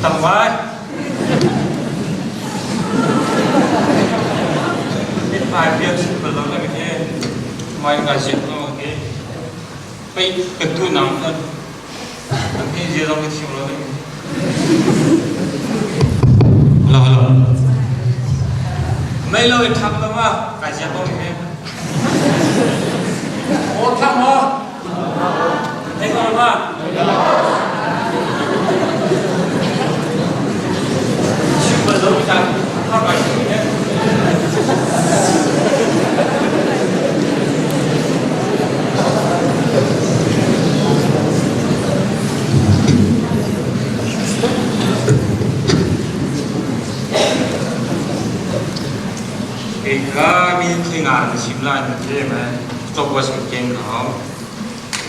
Tam ngai. Ai bia chim bal lo na hi mai ka ziak no hi pei ka tu nang kan an hi zia zong ka thiam lo na Hello hello. Mei lo i thak lo ma ka ziak lo hi. O thak mo. Thei ko ma. Chim bal lo ta thak ai hi. Kei mi thing ah na chim lai na ti ma cawk was ken ka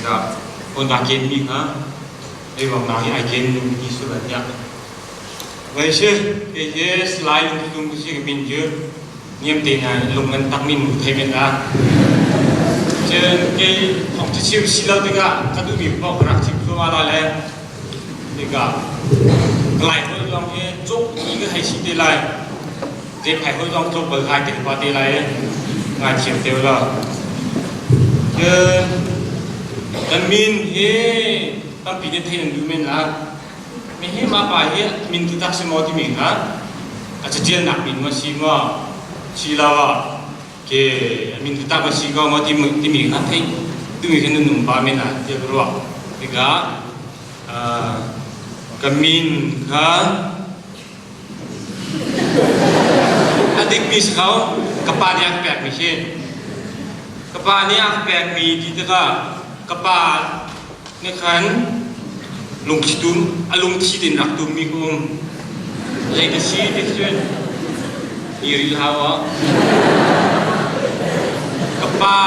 da on da ken mi kha ei wang na hi ai ken ti su la tia Vậy chứ cái cái slide lung tung cái cái min chứ nghiêm te na lung an tak min thei men la chen ke thong chi chim si lo tikah ka duh mi pok rak chim thluama la le tikah lai hoi zong hi cuk ni ka hei si te lai te phai hoi zong tluk bal kai te pa te lai ngai thiam te la chen kan min hi tampi ne thei nan duh men la Mi hi mah pa hi min taktak si maw timi kha a catialnak min maw si maw si lo ah ke min taktak maw si ko maw timi kha theih tumi kha nan nung pa men ah tiah ka ruah. Tikah ka min kha a dikmi si ko ka pa nih a ka pekmi si. Ka pa nih a ka pekmi ti tikah ka pa nih khan lungthli tum a lungthi tein rak tummi ka um. Zei ka si ti cun i ril hau ah. Ka pa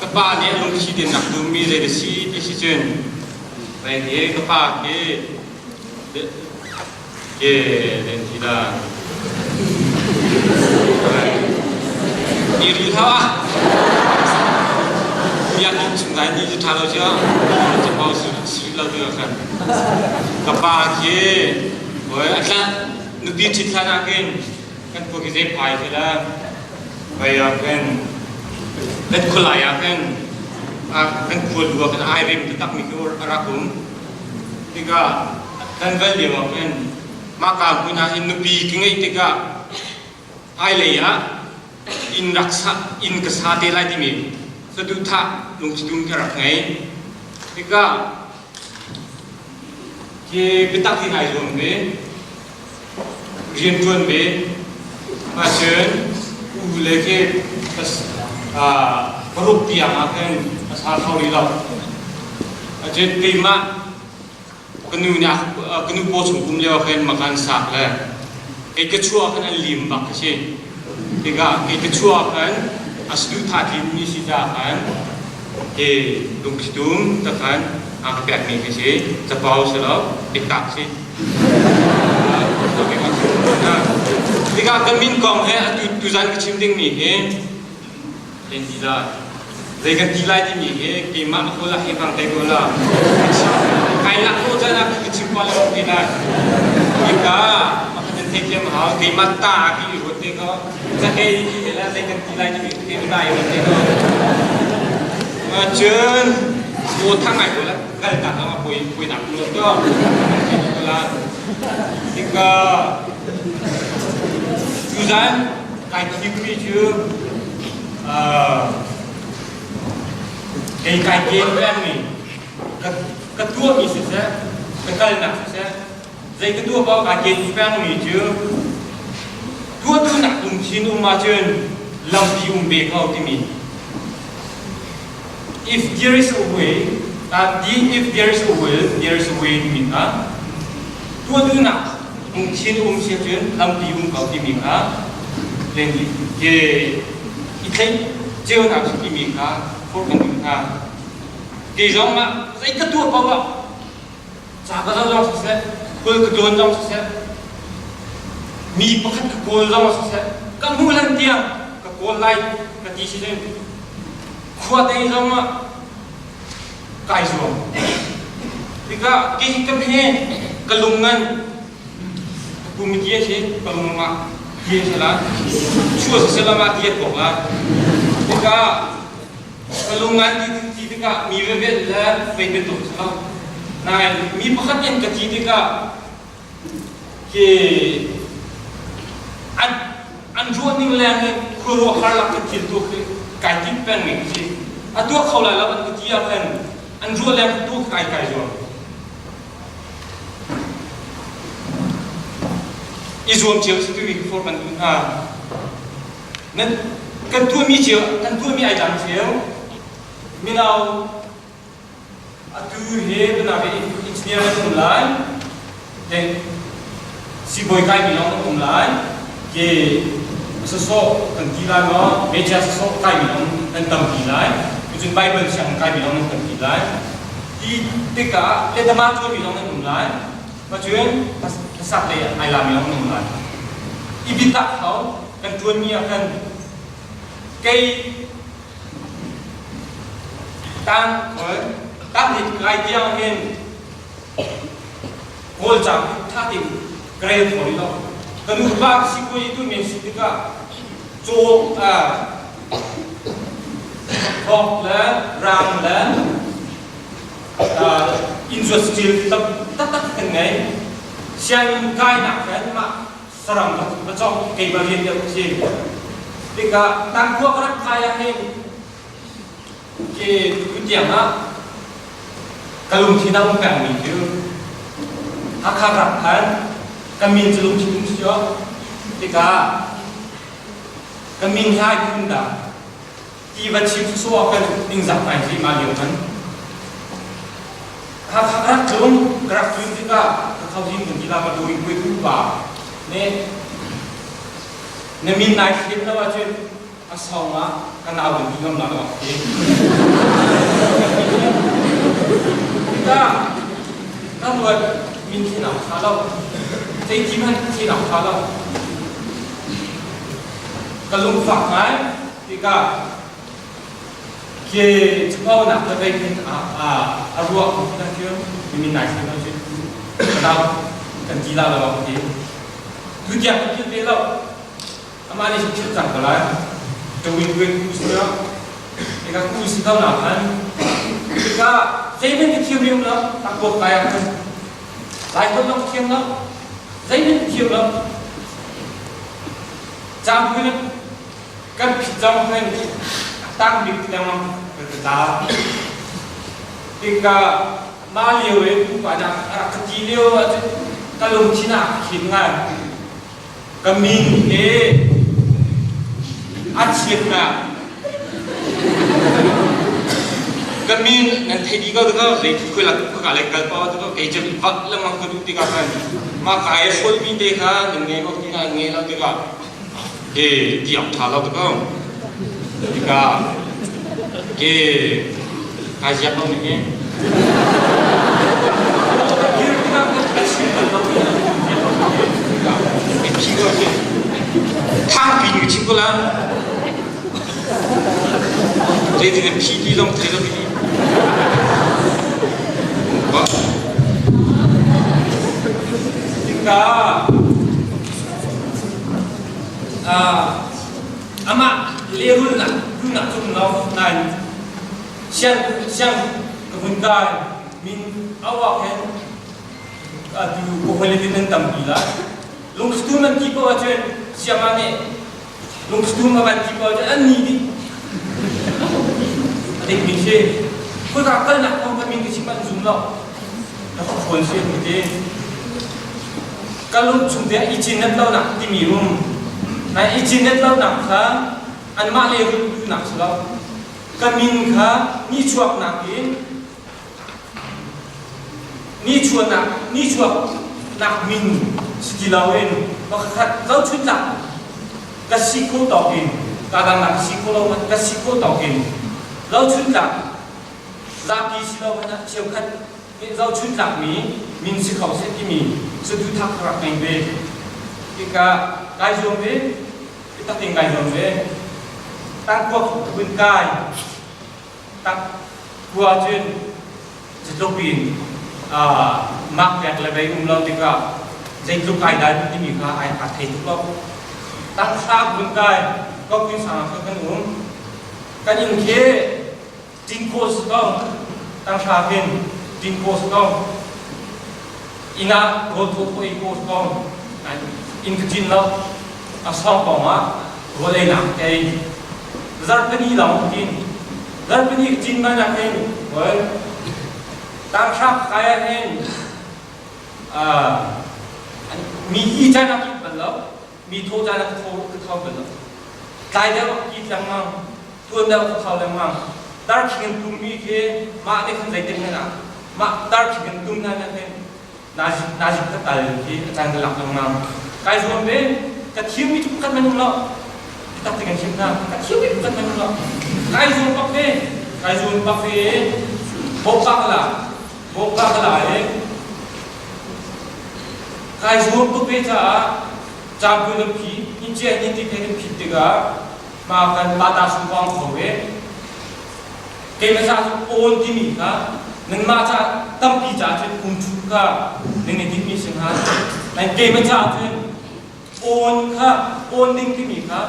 ka pa nih a lungthli tein rak tummi zei ka si ti si cun vai hi ka pa khi ke len thi la i ril hau ah. Biakinn chung dai ni cu ṭha lo cio. Capau si lo tu khan. Ka pa khi oi a thla nupi ṭhit hlan ah khin kan khua khi zei phai khi la vai ah khin kan khualai ah khin kan khua lu ah khin ai rem taktak mi khi a rak um. Tikah kan val lio ah khin mah ka hmun ah hin nupi ka ngeih tikah hmailei ah inn rak sa inn ka sa te lai timi saduhthah lungthitum ka rak ngei. Tikah khi biatak hi ngai zuam ve, rian ṭuan ve, ahcun u le khi paruk tiang ah khin a sa kho rih lo. Ahcun keimah Ka nu nih ka nu paw chung kum lio ah khin makan sak le kei ka chuah khan an lim bak ka si. Tikah kei ka chuah khan a saduhthah tlinmi si caah khan hi lungthlitum ta khan a ka pekmi ka si. Capau si lo, biaktak si. Tikah ka min kong he atu tuzan ka chim dingmi hi Kan ti lai. Zei kan ti lai timi hi keimah a kawl ah hi hmang te ko la. Kai lak ko caan ah ka chim pa lo ti lai. Hika pakhat in theithiam a hau. Keimah ta ki i ruat te ko. Ka hei ti te la zei kan ti lai timi ke ta i ruat te ko. Cun aw thang ngai ko la kal tak ah poi poi nak lo to. La. Hika tuzan Kai thimmi cu kei kai ken pengmi ka tuahmi siseh, ka kalnak siseh, zei ka tuah paoh kai ken pengmi cu tuahtunak lungthin um ahcun lampi um ve ko timi. If there is a way, if there is a will, there is a way timi kha tuahtunak lungthin um si ahcun lampi um ko timi kha len ke i tleih ceunak si timi kha forh kan duh hna. Kei zong ah zei ka tuah paoh ah ca ka zoh zong siseh, khual ka tlawn zong siseh, mi pakhat ka kawl zong siseh, ka hmuh hlan tiang ka kawl lai ka ti si cun khua tei zong ah kai zuam. Tikah kei ka phe ka lung ngan. Pumi ti si palungma ti si la chua si lama ti kok la tikah palungan ti ti tikah mi vevet le vei bantuk si lo nain mi pakhat in ka ti tikah ke an an ruah ning leng in khuaruah har lak kan thil tuak hi kai tim peng mi si a tuak kho lai lo an ka ti ah khan an ruah leng tuak kai kai zuam I zuam cio si timi for kan duh hna. Nan kan tuahmi cio kan tuahmi ai dang cio. Mino atu he benak engineer an um lai. Then sibawi kai mi lawng an um lai. Ke sasawh kan ti lai maw? Media sasawh kai mi lawng nan tampi lai. Cun Bible siang kai mi lawng nan tampi lai. Ti tikah letama ṭuanmi zong nan um lai. Cun hlasak lei ai lami zong nan um lai. I biatak hau kan ṭuanmi ah khan kei tang tang hi kai tiang hin Kawl ca ṭha tein ka rel kho rih lo. Ka nu pa sipuai tu men si tikah caw Thawk le rang le innzuat saṭil tam taktak kan ngei. Sianginn kainak khan mah saram va cawk keimah rian deuh a si. Tikah tangkhua ka rak kai ah hin ke tu tiang ah ka lungthin a um pengmi cu Hakha rak phan ka min cu lungthin um si tikah Ka min he ai phun dah. Ti va chim sawsawh kan ningzak ngai hi ma lio man. Kha kha ka rak tlung, ka rak tlun tikah ka khau hin kan tila ma doi kuai ku pa ne na min nai thlen lo ahcun a song ah ka nau kan ti ngam la lo ti. Tikah ka ruat min thlen au tha lo. Zei ti hmanh thlen au tha lo. Ka lungfak ngai tikah ke chapaunak le vei a ruah na cu mi nai sin cu dau kan ti la lo ti tu tiang kan thil te lo amah nih thil cang ko lai ka win win ku si lo ika ku si ko na khan tikah zeiman ka thiam riam lo tak bok kai ah khan lai ton lo thiam lo Zeihmanh thiam lo. Cangpui na kan phit zong khan a tang bik lengmang kan ka tla. Tikah mah lio i pupa nak a rak ka ti lio ahcun ka lungthin ah a khim ngai. Ka min he a chiatnak ka min nan thei dih ko tikah zei khoi la khoi ka lei kal pa tikah kei cu vat lengmang ka duh tikah khan mah ka ai hruai mi te kha nan ngei ko ti na ngei lo tikah e tiang tha lo tikah tikah ke kai ziak lo ning e Thangpi ni chim ko la. Zeitin in phi ti zong thei lo mi. Tikah amah lehrulnak duhnak cu um lo nain siang siang ka vun kai min awak hin atu ka hawile tin nan tampi lai lungthlu nan ti paoh ahcun siama nih lungthlu a van ti paoh ahcun an ni dih a dik mi si khua kalnak kong ka min ka chim an zum lo na ka phone si an ti ka lung chung te i cin net lo nak timi um nai i cin net lo nak kha anmah le duhnak si lo ka min kha nichuaknak in nichuahnak nichuaknak min si ti loin pakhat zohchunhnak ka si kho tawk in ka dangnak si kho lo ka si kho tawk in zohchunhnak zapi si lo hmanh ah cheukhat nih zohchunhtlak mi min si kho seh timi saduhthah ka rak ngei ve tikah kai zuam ve biatak in kai zuam ve tangkuak vun kai tak khua cun zeitluk in mak pek le vei um lo tikah Zeitluk kai dai timi kha ai aa thei tuk lo. Tanghra kun kai kokpin sang ah kan um. Kan inn khi tingkaw si ko. Tanghra khin tingkaw si ko. Inn ah rawl thaw thaw ei ko si ko. Inn ka cin lo. A sawng pawng ah rawl einak ka ei. Zarhpini lawng ka cin. Zarhpini ka cin man ah khin tanghra kai ah hin Mi hi caan ah kit bal lo, mi thaw caan ah ka tho bal lo. Tlai deuh ah kit lengmang, tuan deuh ka tho lengmang. Darkhing in tummi khi mah nih khan zeitin hmanh ah mah darkhing in tum hna hin nazik ka tal khi a caan ka lak lengmang. Kai zuam ve, ka thiammi cu pakhat hmanh um lo. Biatak te kan chim hna, ka thiammi pakhat hmanh um lo. Kai zuam bak ve, kai zuam bak ve, bawkpa ka la. Bawkpa ka la i kai zuam tuk ve caah campui kan phi, inche ni ti kan phit tikah ma kan pata sungpang kho ve. Keimah ca cu awn timi kha nanmah ca tampi ca cun um chu kha nan i tinhmi si hnga. Nan keimah ca cun awn kha awn ding timi kha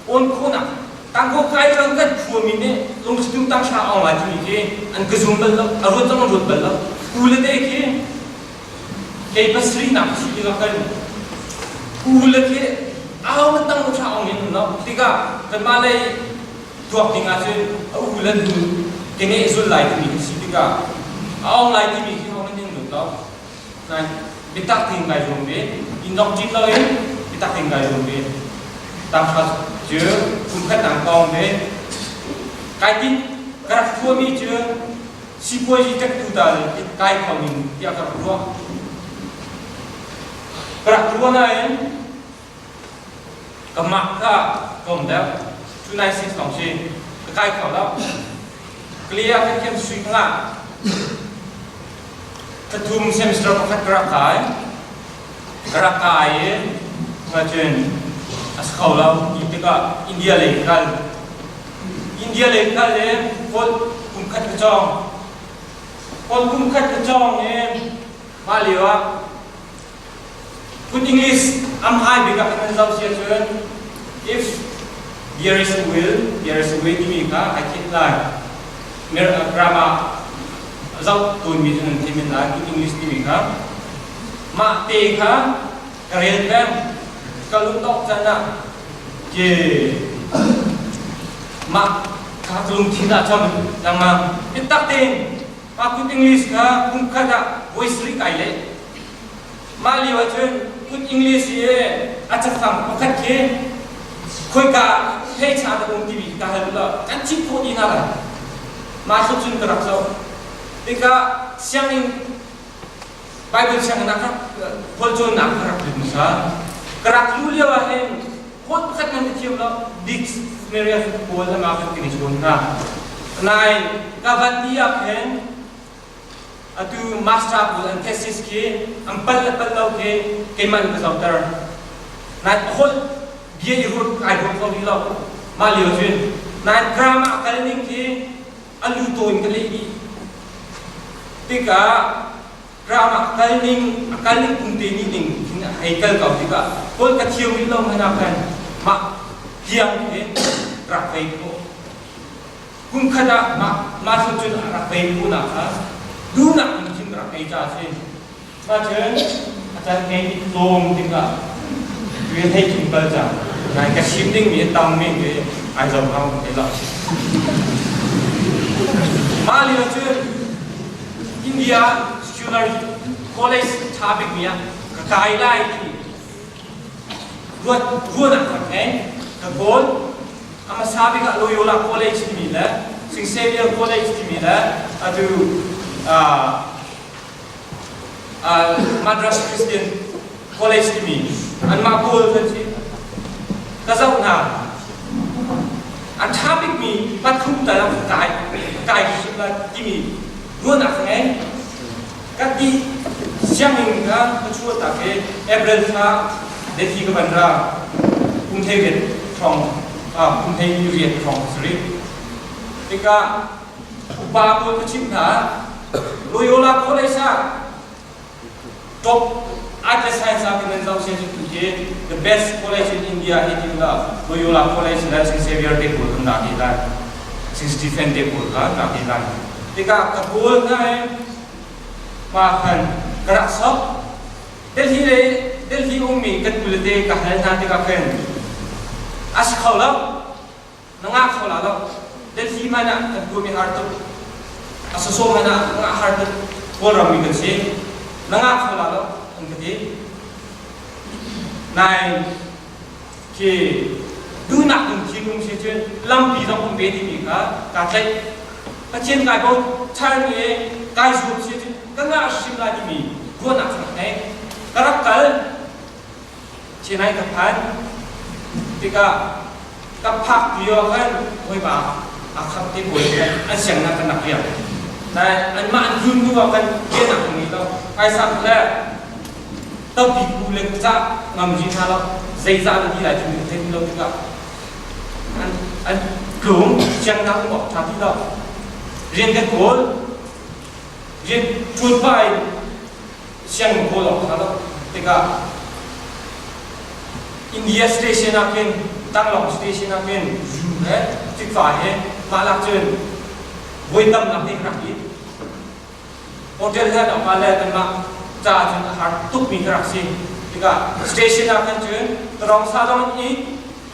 awn khawhnak tangkaw kai kan kan khuami nih lungsitum tangsha aung lai timi khi an ka zum bal lo, a ruat zong an ruat bal lo. U le te khi kei pasarih nak si tikah kan u le khi au man tang tha aung in lo tikah kanmah lei tuak ding ahcun a u le nu ke nge zul lai timi khi si tikah aung lai timi khi hong in lut lo. Nain biatak tein kai zuam ve. Inn dong ṭin loin biatak tein kai zuam ve. Tanghra cu kum khat nang kawng ve. Kai tinh ka rak thuami cu sipuazi ṭektu ta kai kho ning tiah ka rak ruah. Ka rak ruah nain ka mak kha tlawm deuh. 296 lawng si. Ka kai kho lo. Clear kan thiam sui ka ngah. Thlathum semester pakhat ka rak kai. Ka rak kai i cun a si kho lo ti tikah India lei ka kal. India lei ka kal i kawl kum khat ka cawng. Kawl kum khat ka cawng i mah lio ah Phun English am hai bik ah kan zoh si ahcun if there is a will, there is a way timi kha ai theih lai. Grammar zoh tawnmi cu nan theih men lai Good English timi kha. Mah te kha ka rel peng. Ka lungdongh caan ah ke mah kha ka lungthin ah cam lengmang. Biatak tein mah Good English kha kum khat ah voi sarih kai leh. Mah lio ahcun Good English i a cafang pakhat khi khoika hleicha dah um timi ka hal duh lo. Kan chim khawh dih hna lai. Mah tluk cun ka rak zoh. Tikah sianginn Bible sianginn ah khual cawnnak ka rak lut hmasa. Ka rak luh lio ah hin khual pakhat nan ka thiam lo. Dictionary ah kawl ama kan kan i chawn hna. Nain ka van ti ah khin Atu master pawl an thesis khi an pal le pal lo khi keimah nih ka zohter. Nain holh bia i ruat ai ruat kho rih lo. Mah lio cun nain grammar a kal ning khi a lu taw in ka leh dih. Tikah grammar a kal ning a kal ning kum te nih ning khin a hei kal ko tikah holh ka thiam rih lo hmanh ah khan mah tiang hin rak vei khawh. Kum khat ah mah mah cu cun a rak vei phu nak kha duhnak in khin rak ei ca a si. Mah cun a can ngei i tlawm tikah rian hei thim bal cang. Nai ka chim dingmi a tam mi hi ai zo hau te lo. Mah lio cun India Secular College ṭha bikmi ah ka kai lai ti ruat ruahnak ka ngei. Ka kawl. A hmasa bik ah Loyola College timi le St. Xavier College timi le atu Madras Christian College timi anmah pawl kan si. Ka zoh hna. A ṭha bikmi pathum tal kai kai timi ruahnak ka ngei. Ka ti sianginn kha ka chuah tak i April thla Delhi ka van ra. Kum thei riat hrawng kum thei riat hrawng ka si rih. Tikah upa pawl ka chimh hna. Loyola College ah Top Art le Science ah kan zoh sian cu hi the best college in India hi ti la Loyola College le St. Xavier te pawl kan ra te lai. St. Stephen te pawl kha ra te lai. Tikah ka kawl hna i ma khan ka rak sok. Delhi le Delhi ummi kan kulete ka hal hna tikah khin a si kho lo. Na ngah kho la lo. Delhi hmanh ah kan tuahmi har tuk. A sawsawh hmanh ah ngah har tuk. Kawlram mi kan si. Na ngah kho la lo an ka ti. Nain khi duhnak in thinlung si cun lampi zong um ve timi kha kaa tlaih. Pathian kai bochan i kai zuam si cun ka ngah hrim lai timi ruahnak cu rak ngei. Ka rak kal. Chennai ka phan tikah ka phak lio khan hawipa a khap te pawl khan an siangnak kan rak riak. Nain anmah an tlun hnu ah khan rian an ngei lo. Phaisa le tampi ku le cah ngam rih hna lo. Zeizah na ti lai timi ka thei ti lo tikah an an tlung siangnak um awk ṭha ti lo. Rian kan kawl. Rian ṭuan pah in sianginn kawl awk ṭha lo tikah India station ah khin Tanglawng station ah khin zu he fikfa he mah lak cun voi tamnak nih rak i hotel he an le kanmah ca cun a har tukmi ka rak si tikah station ah khan cun tarong sa zong in i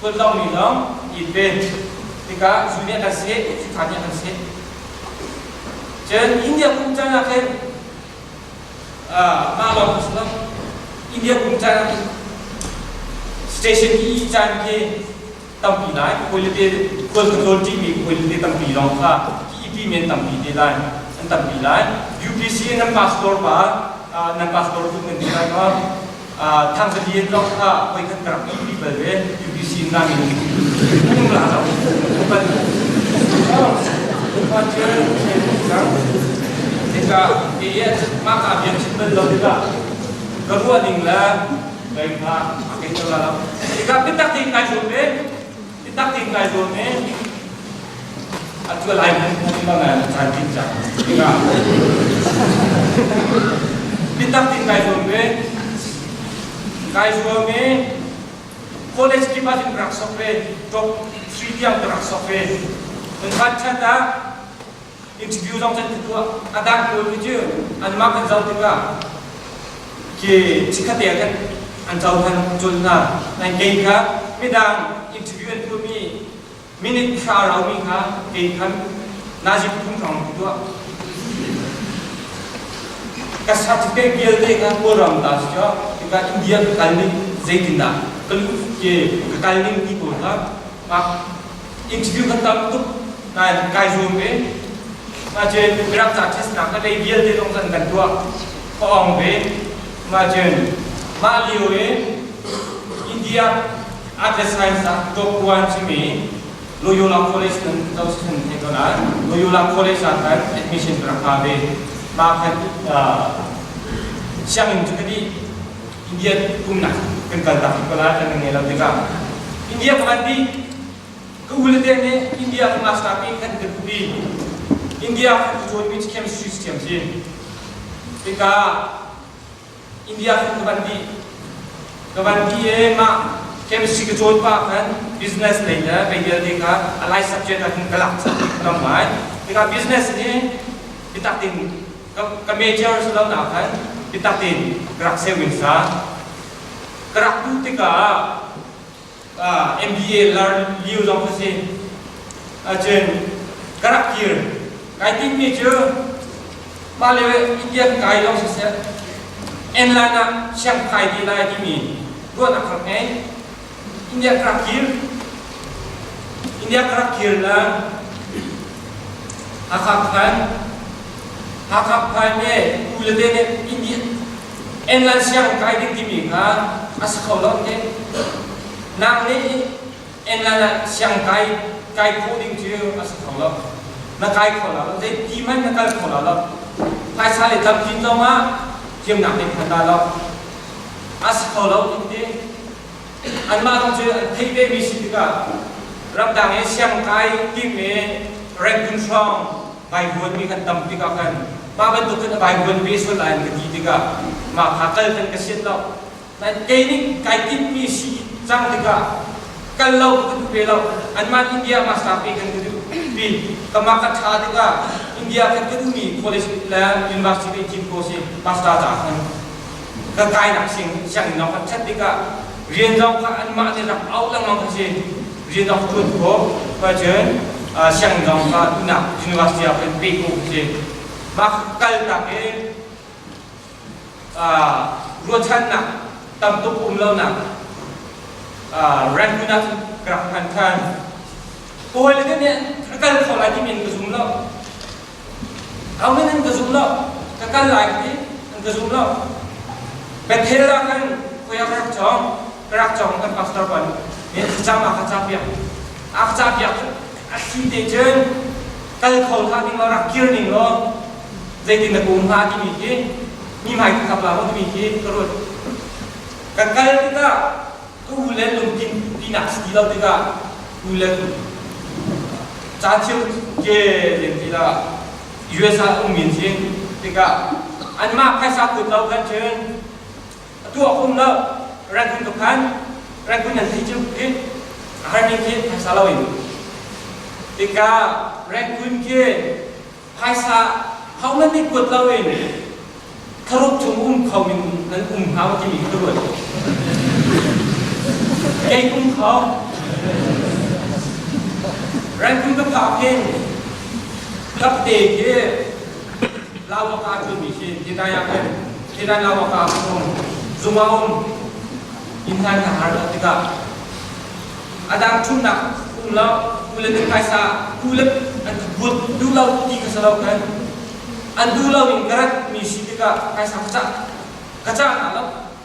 phun lawng mi lawng i ve tikah zu nih a kan seh fikfa nih a kan seh cun India kum caan ah khin mah lawng a si lo. India kum caan station i caan khi tampi lai khualite khual ka tlawn ṭimi khualite tampi lawng kha EP men tampi te lai an tampi lai. UPC nan pastor pa nan pastor tu nan ti lai ma Thangzalian lawng kha voi khat ka rak EP bal ve UPC na min nung la lo ban Tikah mah ka biak chim bal lo tikah ka ruah ning le kai kha a kai la lo. Tikah biatak tein kai zuam ve, biatak tein kai zuam ve. Atu lai hman hman ba ngai caan tin cang. Tikah biatak tein kai zuam ve, kai zuam ve. College kip ah cun rak sok ve, top 3 tiang ka rak sok ve. Kan chat ah interview zong can tuah a dang pawl khi cu anmah kan zoh tikah khi chikkhatte ah khan an cohlan cul hna. Nan kei kha midang interview an tuahmi minute hra raumi kha kei khan nazi phung hrawng tuah. Ka certificate vialte kha Kawlram ta si cu tikah India ka kal ning zeitindah ka luh ke ka kal ning ti pawl kha interview kan tam tuk nain kai zuam ve. Mah cun Mirang ca test nak ka lei vialte zong kan kan tuah ka ong ve. Mah cun mah lio i India Art le Science ah top one simi Loyola College nan zoh si thei ko lai. Loyola College ah khan admission ka rak hla ve. Mah khan sianginn cu ka dih. India umnak kan kal tak ko lai kan ngei lo tikah India ka van dih. Ka u le te nih India ka master pi khan ka duh bi. India ka cawn mi chemistry thiam si. Tikah India khan ka van dih. Ka van dih i mah chemistry ka cawn pah khan business lei le vei vialte kha a lai subject ah khan ka lak chap ram ngai. Tikah business hi biatak tein ka major si lo nak khan biatak tein ka rak seu in sa. Ka rak duh tikah MBA lar lio zong kha si. Cun ka rak kir. Kai tinhmi cu mah le India ka kai lawng siseh Enland ah siang kai te lai timi ruahnak rak ngei. India ka rak kir. India ka rak kir na Hakha phan Hakha phan ne u le te nih India Enland siang kai ding timi kha a si kho lo te. Nang nih England ah siang kai kai khawh ding cu a si kho lo. Na kai kho la lo. Zei ti hmanh na kal kho la lo. Phaisa le tampi zong ah thiamnak nih phan la lo. A si kho lo ti ti. Anmah zong cu an theih ve mi si tikah ramdang i siang kai tim i Rangoon hrawng vaivuan mi kan tam tikah khan mah bantuk cun a vaivuan ve sual lai an ka ti tikah. Mah kha kal kan ka siat lo. Nain kei nih kai timhmi si cang tikah kal lo ka duh ve lo. Anmah India master pe kan ka duh pi. Kamah ka ṭha tikah India kan ka duhmi college le university thim ko si master ca khan ka kainak sing sianginn lawng kan ṭhat tikah rian zong kha anmah nih rak auh lengmang kha si. Rian zong ṭuan khawh. Cun sianginn zong kha duhnak university ah kan pe ko si. Mah kal tak i ruahchannak tam tuk um lonak Rangoon ah cun ka rak phan ṭhan. Ka hawile te nih ka kal kho lai timi an ka zum lo. Ahohmanh an ka zum lo. Ka kal lai ka ti, an ka zum lo. Bethel ah khan khoi ah ka rak cawng. Ka rak cawng kan pastor pa nih thlacam a ka cahpiak. A ka cahpiak a thli te cun kal kho hlah ning law rak kir ning law zeitin na ka um hnga timi khi mi hmai ka kap la maw timi khi ka ruat. Ka kal tikah ka u le lungtin tinak si ti lo tikah u le ca thil ke len ti la US ah um min si tikah anmah phaisa kut lo kan cun atu a um lo Rangoon ka phan Rangoon nan thei cu khi har ning khi phaisa lo in tikah Rangoon khi phaisa hohmanh nih kuat lo in thlaruk chung um kho min nan um hnga maw timi ka ruat. Kei um kho. Rangoon ka phak hin kapte khi Lawaka ṭuanmi khi Hidaya khin Hidaya Lawaka um zung ah um inn hlan ka har lo tikah a dang ṭhumnak um lo kule nih phaisa kule an ka buat duh lo ti ka si lo khan an duh lo in ka rat mi si tikah phaisa ka cah ka cah hna lo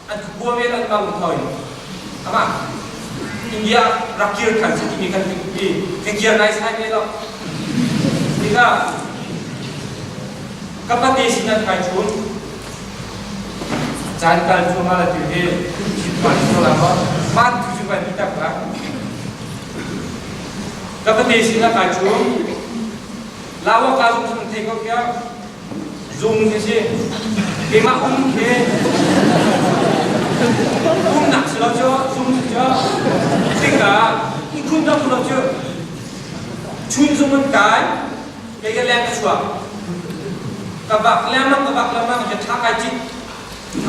an ka bua men an mang thoi ama India rak kir khan si timi kan ti ka kir nai sai me lo tikah ka pate sin an kai chun caan kal cu ma la tu hi chim pa ni la ma ma tu chu ban ti tak la ka pate sin a kai chun lawa ka zung sun thei ko kya zung khi si keimah um khi umnak si lo cu zung si cu tikah ikhun dong lo cu chun zung an kai kei ka leng ka chuak ka bak lengmang ka bak lengmang ka tha kai cit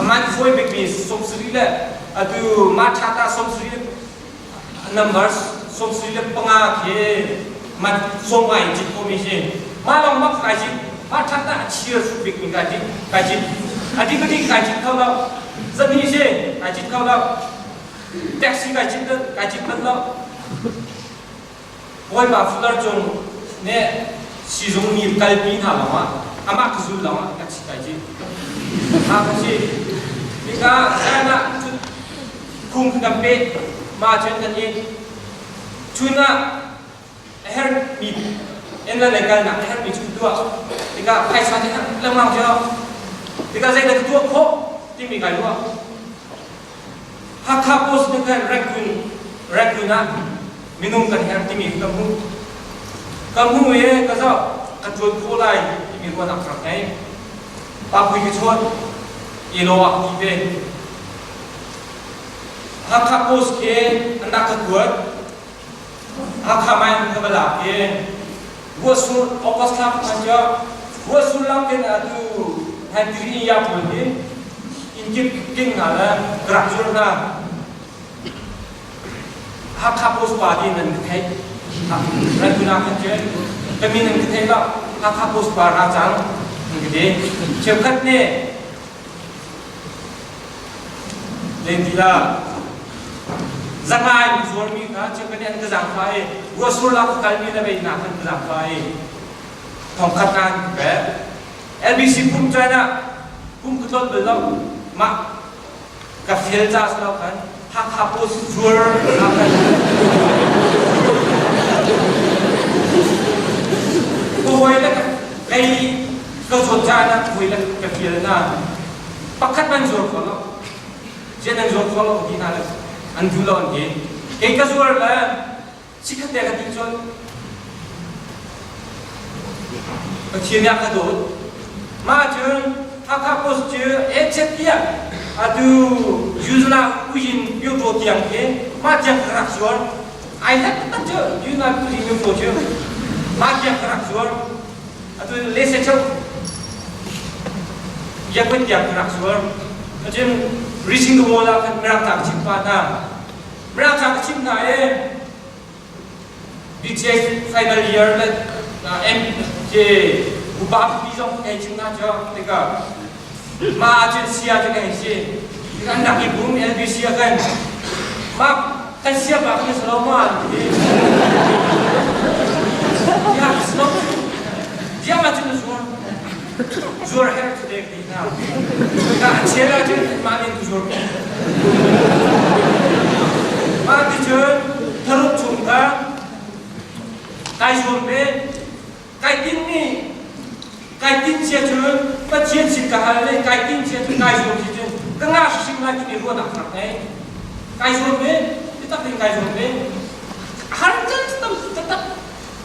aman fawi bikmi 70 le atu ma tha ta 70 number 75 khi man som ngai cit ko mi si ma long mak kai cit ma tha ta chia su bik mi kai cit kai cit adi ka di kai cit kho lo zani si kai cit kho lo taxi kai cit kai cit ban lo Bawipa Fuller cung nih sizung mi kalpi hna lawngah amah ka zul lawngah ka chi kai ci. Ha ka si. Hika zan ah khung kan pe ma cun kan in chun ah a her mi en la le kalnak a her mi chu tuah tikah phaisa te lengmang cio tikah zeidah ka tuah khawh timi kai ruah Hakha Post nih khan Rangoon Rangoon ah minung kan herh timi ka hmuh. Ka hmuh i ka zoh ka ṭuan khawh lai timi ruahnak ka rak ngei. Pa Pui ka chawn elaw ah ka ti ve. Hakha Post khi an rak ka kuat. Hakha mine ka va lak i ruahsur August thla ka phan cu ruahsur lam in atu Hantiri ya pawl hi inn kip king hna le ka rak zuar hna. Hakha Post Party nan ka theih. Rangoon ah khan cun ka min an ka theih lo. Hakha Post pa ra cang an ka ti. Cheukhat nih Lentila zangai an zuarmi kha cheukhat nih an ka zaangfah i ruahsur lak ka kalmi le vei nak an ka zaangfah i thongkhat na an ka pek. LBC pum caan ah pum ka tlawt bal lo. Mah ka fial ca si lo khan Hakha Post zuar ah khan ka hawi le kei ka zawt caan ah hawi le ka fial hna pakhat man zuar kho lo zian nan zuar kho lo ti hna le an duh lo an ti kei ka zuar le sikhat te ka ti cun Pathian nih a ka dawt mah cun. Hakha Post cu echet tiah atu Yuzna Uyin Myoto tiang khi mah tiang ka rak zuar. Ai hlat taktak cu Yuzna Uyin Myoto cu mah tiang ka rak zuar. Atu lese cheu Yakut tiang ka rak zuar. Cun Reaching the Wall ah khan Mirang ca ka chim pah hna. Mirang ca ka chim hna i BTS final year le MJ upa pipi zong kai chim hna cu tikah mah ahcun sia cu kan si. An rak i bum LBC ah kan mah kan sia pa kan si lo ma an ti. Ya si lo. Dia ma cun zuar. Zuar her cu dek ti hna. Ka a chel ahcun mah nih zuar ko. Mah ti cun tharuk chung kha kai zuam ve kai tinmi kai tin cia cun Pathian sin ka hal le kai tin cia cun kai zuam si cun ka nga hrim lai timi ruahnak rak ngei kai zuam ve biatak tein kai zuam ve har caan tam taktak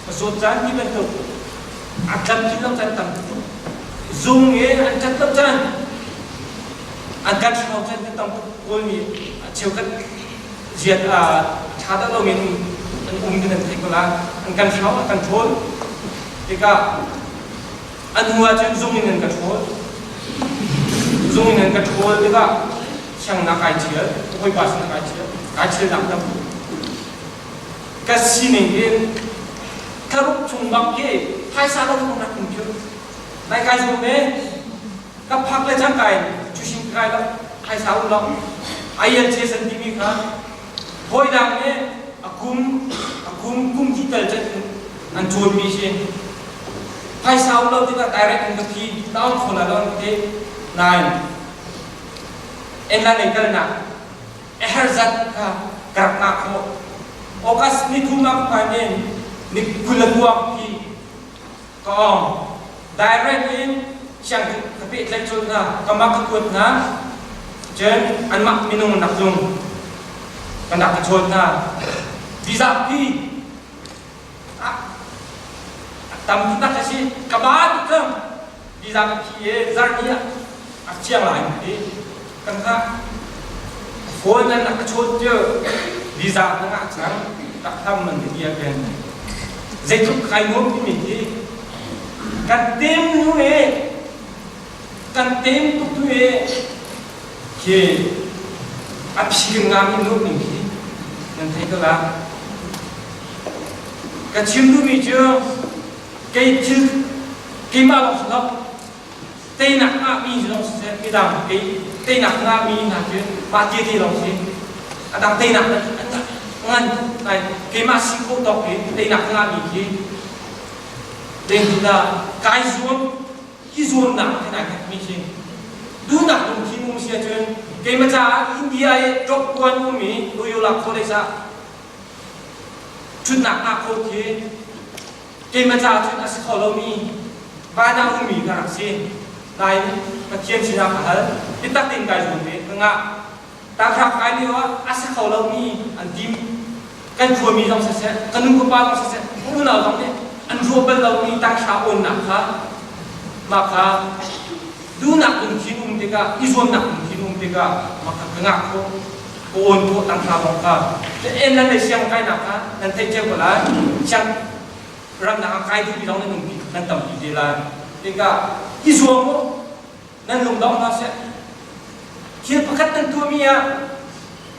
ka zawt caan ti bantuk a tlamtlin lo caan tam tuk zung i an ṭhat lo caan an kan hro caan kan tam tuk kawlmi a cheukhat ziat a ṭha dah lomi an um ti nan theih ko la an kan hro an kan ṭhawl tikah a hnu ahcun zung in an ka ṭhawl zung in an ka ṭhawl tikah siangnak kai ṭhial hawipa sinah kai ṭhial kai ṭhialnak tam ka sining in thlaruk chung bak khi phaisa lo rak um cu nai kai zuam ve ka phak le cangka in cusin kai lo phaisa um lo ILTS an timi kha hawi dang nih a kum a kum kum ti tal chan an cawnmi si phaisa um lo tikah direct in ka phi taung kho la lo ti nain enla nei kalnak a her zat kha ka rak ngah khawh. August ni thum ah ka phan in ni 20 khi ka ong. Direct in siang ka pehtlaih colh hna, ka mah ka kuat hna, cun anmah minung nak zung kan rak ka chawn hna. Visa pi a tam tak a si, ka ba tuk cang. Visa ka phi i zarh ni ah a chiang lai ti kan hngah. Phone nan rak ka chawt cu visa na ngah cang rak hlam man ti a kan. Zeitluk kai nuam timi hi kan tem nu e kan tem tuk tu e khi a phi kan ngah mi nuam ning khi nan thei ko la. Ka chim duhmi cu kei thil keimah lawng si lo teinak ngahmi lawng siseh midang kei teinak ngahmi hna cu mah te te lawng si a dang teinak ngan ngai keimah si khawh tawk in teinak ngahmi khi zeitindah kai zuam hi zuamnak khi nai mi khi duhnak lungthin um si ahcun keimah caah India i top one ummi Loyola College ah ṭhutnak ngah kho khi Keimah caah cun a si kho lomi van ah ummi ka rak si. Nain Pathian sinah ka hal. Biatak tein kai zuam ve. Ka ngah. Tanghra kai lio ah a si kho lomi an tim. Kan khuami zong siseh, ka nu ka pa zong siseh, ka unau zong nih an ruah bal lomi tanghra awnnak kha mah kha duhnak lungthin um tikah, i zuamnak lungthin um tikah mah kha ka ngah khawh. Ka awn khawh tanghra bang kha. En nan lei siang kainak kha nan theih cio ko lai. Siang ramdang ah kai duhmi zong nan umpi nan tampi te lai. Tikah i zuam u. Nan lung dong hna seh. Thil pakhat nan tuahmi ah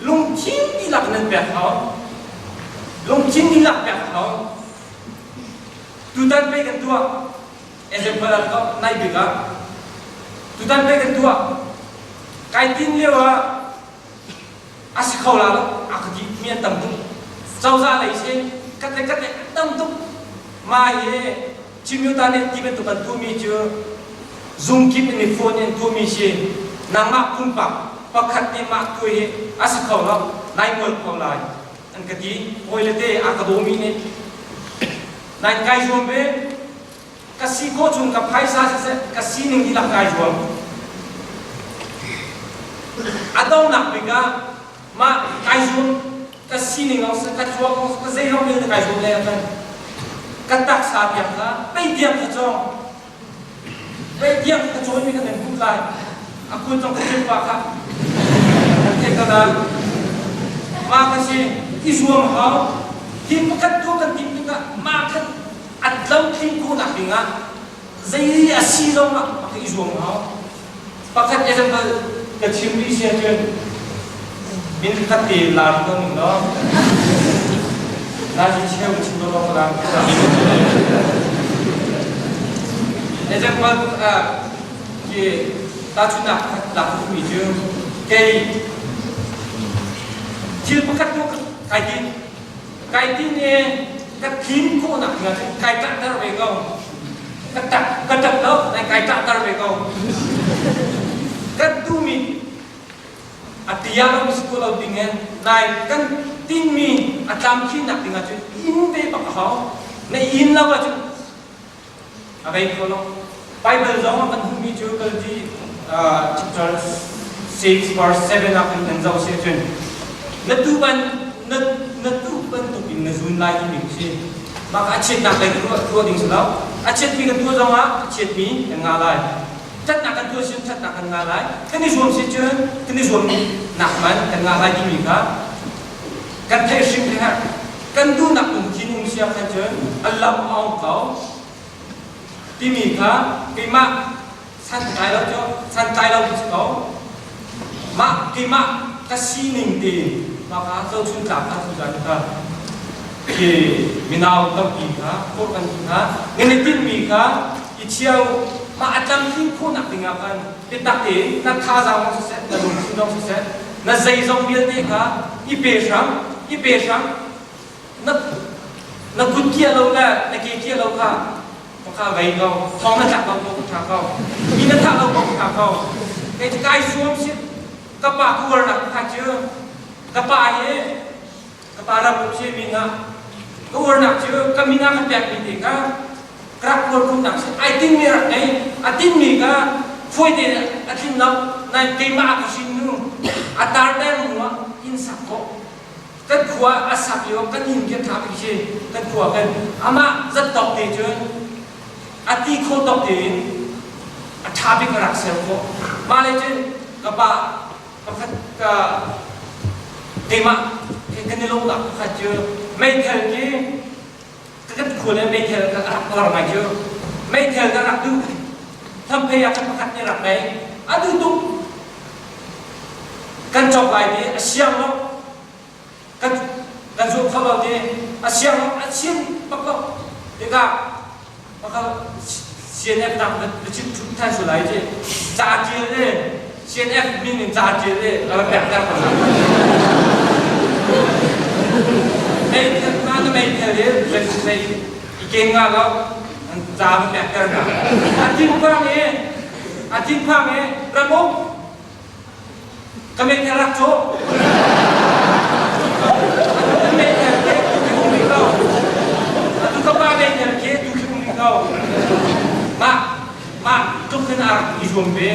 lungthin dihlak nan pek hau. Lungthin dihlak pek hau. Tutan pei kan tuah. Example ah to nai bik ah tutan pei kan tuah. Kai tin lio ah a si kho la lo a ka ti mi an tam tuk cozah lei si kat le kat le an tam tuk mah hi Cimyuta nih ti bantuk an tuahmi cu zung kip in i phone in tuahmi si nangmah pumpak pakhat nih mah tuah hi a si kho lo nai mual kho lai an ka ti hawi le te a ka dawmi nih nai kai zuam ve Ka si khawh chung ka phaisa siseh ka sining dihlak kai zuam. A donghnak bik ah mah kai zuam ka sining lawng siseh ka thluak lawng siseh ka zei lawng vialte kai zuam le kan ka taksa tiang kha pei tiang kha cawng. Vei tiang ka cawimi kan nan hmuh lai. A kun zong ka chim pa kha. Kan theih ko na. Mah ka si i zuam hau. Hi pakhat tu kan tim tikah mah khan a tlamtling khawhnak dingah zei a si zong ah a ka i zuam hau. Pakhat example ka chim rih si ahcun min khat te lar ko ning law nazi cheu ka chim lo ko la. Example khi tahchunhnak pakhat lak duhmi cu kei thil pakhat tu kai tin kai tin i ka tlim khawhnak ding ahcun kai ṭahter ve ko. Ka ṭap ka ṭap lo nai kai ṭahter ve ko. Kan duhmi a tia lo si ko lo ding in nai kan tinmi a tlamtlinnak ding ahcun inn ve bak a hau. Na inn lo ahcun a vei kho lo. Bible zong ah kan hmuhmi cu Galati chapter 6 verse 7 ah kan kan zoh si ahcun na tu ban na na tu bantuk in na zun lai timi khi si. Mah kha a chiatnak lei kan ruah ding si lo. A chiatmi kan tuah zong ah a chiatmi kan ngah lai. Ṭhatnak kan tuah sin ṭhatnak kan ngah lai. Kan i zuam si cun kan i zuam nak man kan ngah lai timi kha kan theih hrim a herh. Kan duhnak lungthin um siang khan cun a lam a ong ko timi kha keimah santlai lo cu santlai lo si ko. Mah keimah ka sining tein mah kha zohchun tlak kha tuzan kha khi minau tampi kha forh kan duh hna. Nan i tinhmi kha i cheu mah a tlamtlin khawhnak dingah khan biatak tein na thazaang zong siseh na lungthin zong siseh na zeizong vialte kha i pe hram i pe hram na na kut kia lo le na ke kia lo kha kha vei ko thong na tlak lo ko tha ko mi na thah lo ko tha ko kei cu kai zuam si ka pa kuar nak kha cu ka pa hi ka pa ram uk si mi na ka uarnak cu ka min ah ka pek mi te kha ka rak uar khunnak si ai ting mi rak ngei a ting mi kha fuai te a tling lo nai keimah ka hrin nu a tar der mu ah inn sak khawh kan khua a sak lio kan inn ke tha bik si kan khua kan amah zat tawk te cun a ti kho tawk tein a tha bik a rak ser khawh mah le cun ka pa pakhat ka keimah kan i lawmhnak pakhat cu meithal khi kan khua le meithal ka rak tuar ngai cu meithal ka rak duh thamphei ah kan pakhat nih rak nei a duh tuk kan cawk lai ti a siang lo kan kan zuam kho lo ti a siang lo a chim bak lo tikah pakhat CNF nak na chim ṭhut than su lai ti ca ṭial le CNF min in ca ṭial le a va pek ter ko meithal ma na meithal le zei i ken nga lo ca va pek ter na a thin phang i a thin phang i ramuk Ka meithal rak cu. Ka meithal ke tu khi um rih ko. Atu ka pa meithal ke tu khi um rih ko. Mah mah tluk hin a rak i zuam ve.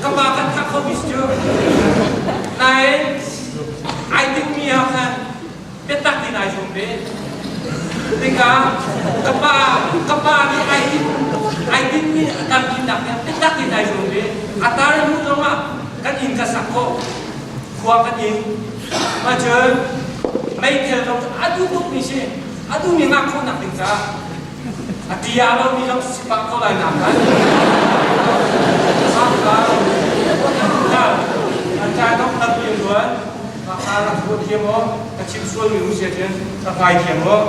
Ka pa kan thah kho mi cu. Nain ai tinhmi ah khan biatak in ai zuam ve. Tikah ka pa ka pa nih ai tinh ai tinhmi a tampinak nih biatak in ai zuam ve. A tar hnu zongah kan inn ka sak khawh. Khua kan inn. Mah cun meithal zong a duh tukmi si. A duhmi ngak khawhnak ding caah a tia lomi zong si pah ko lai nak kan. An caan dong tampi luan. Hakha rak ruat thiam aw, ka chim sualmi um si ahcun rak ngai thiam aw.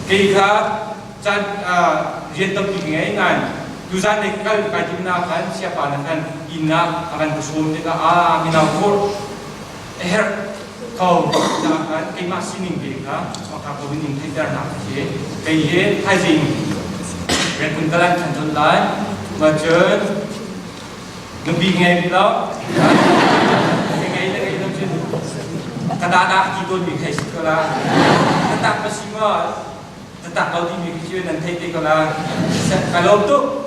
Kei kha caan rian tampi ka ngei nain tuzan i kal kai timnak khan siapa na khan inn ah a kan ka sawm tikah a mino khur a herh ko caah khan keimah sining te kha Hakha ko in theihternak a si. Kei hi thaizing rian kun kalan than cun lai. Ma cun Nupi ngei rih lo. Ngei le ngei lo cun ka dah ti tawn mi thei si ko la. Ka tak ma si maw? Ka tak lo timi khi cu nan thei te ko la. Ka lawm tuk.